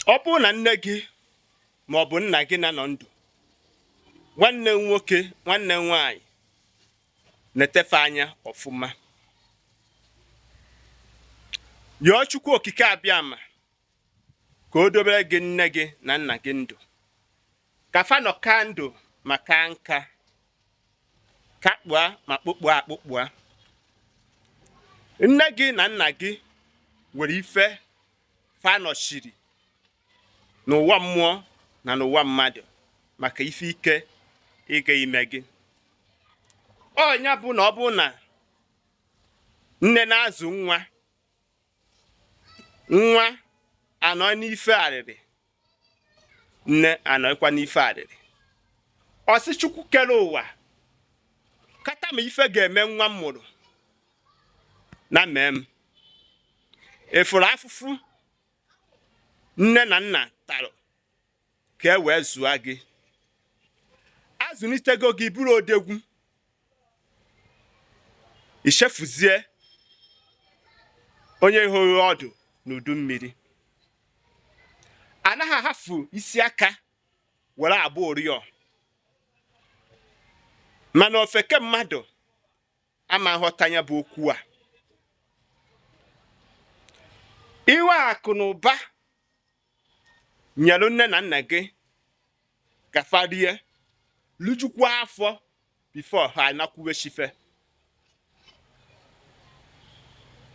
Ọ bụrụ na nne gị ma ọ bụ nna gị na-anọ ndụ, nwanne m nwoke, nwanne m nwaanyị, na-etefe anya ọfụma. Yọọ Chukwu Okike Abịama ka o dobere gị nne gị na nna gị ndụ, ka fa nọ ka ndụ ma ka nka, kakpụa ma kpụkpụa akpụkpụa. Nne gị na nna gị nwere ife fa nọchiri n'ụwa mmụọ na n'ụwa mmadụ maka ife ike ịga ime gị. Ọ nya bụ na ọ bụ na nne na-azụ nwa, nwa anọ n'ife arịrị, nne anọkwa n'ife arịrị. Ọ sị Chukwu kere ụwa kata ma ife ga-eme nwa m mụrụ na mee m. Efuru afụfụ nne na nna tara ka e wee zụọ gị, azụlitego gị bụrụ odegwu, ichefuzie onye hụrụ ọdụ n'udu mmiri. Anaghị ahafu isi aka were agba ụrịọ, mana ofeke mmadụ ama nghọta ya bụ okwu a. Iwe akụ na ụba nyere nne na nna gị ka fa rie lijukwa afọ before ha anakwuwe shife.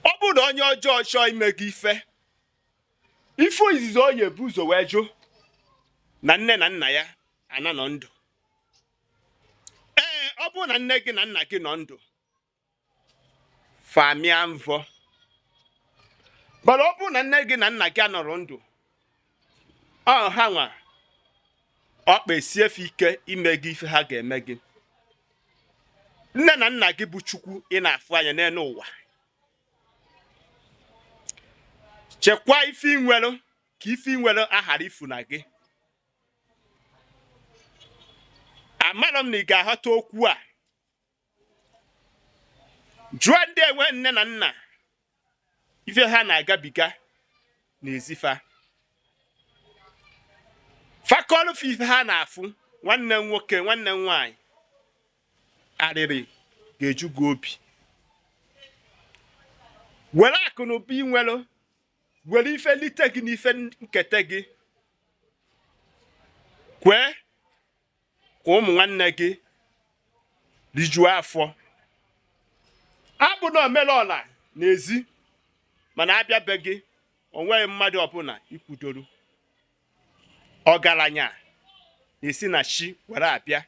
Ọ bụrụ na onye ọjọọ chọọ ime gị ife, ife izizi ọ ya ebu ụzọ wee jụ na nne na nna ya ana nọ ndụ. Ee, ọ bụrụ na nne gị na nna gị nọ ndụ, famịa mvọ. Mana ọ bụrụ na nne gị na nna gị anọrọ ndụ, ọ ha nwa ọkpa esie fe ike ime gị ife ha ga-eme gị. Nne na nna gị bụ Chukwu ị na-afụ anya n'elu ụwa. Chekwaa ife ị nwere ka ife ị nwere aghara ifu na gị. Amarọ m na ị ga-aghọta okwu a. Jụọ ndị enwe nne na nna ife ha na-agabiga n'ezifa. Fakọlụ fa ife ha na-afụ. Nwanne m nwoke, nwanne m nwaanyị, arịrị ga-eju gị obi. Were akụ na ụba ị nwere, were ife lite gị n'ife nketa gị, kwee ka ụmụ nwanne gị rijuo afọ. Abụ na omelọla n'ezi, mana abịa be gị o nweghị mmadụ ọbụla ikwudoru. Ọgaranya na-esi na chi were abịa.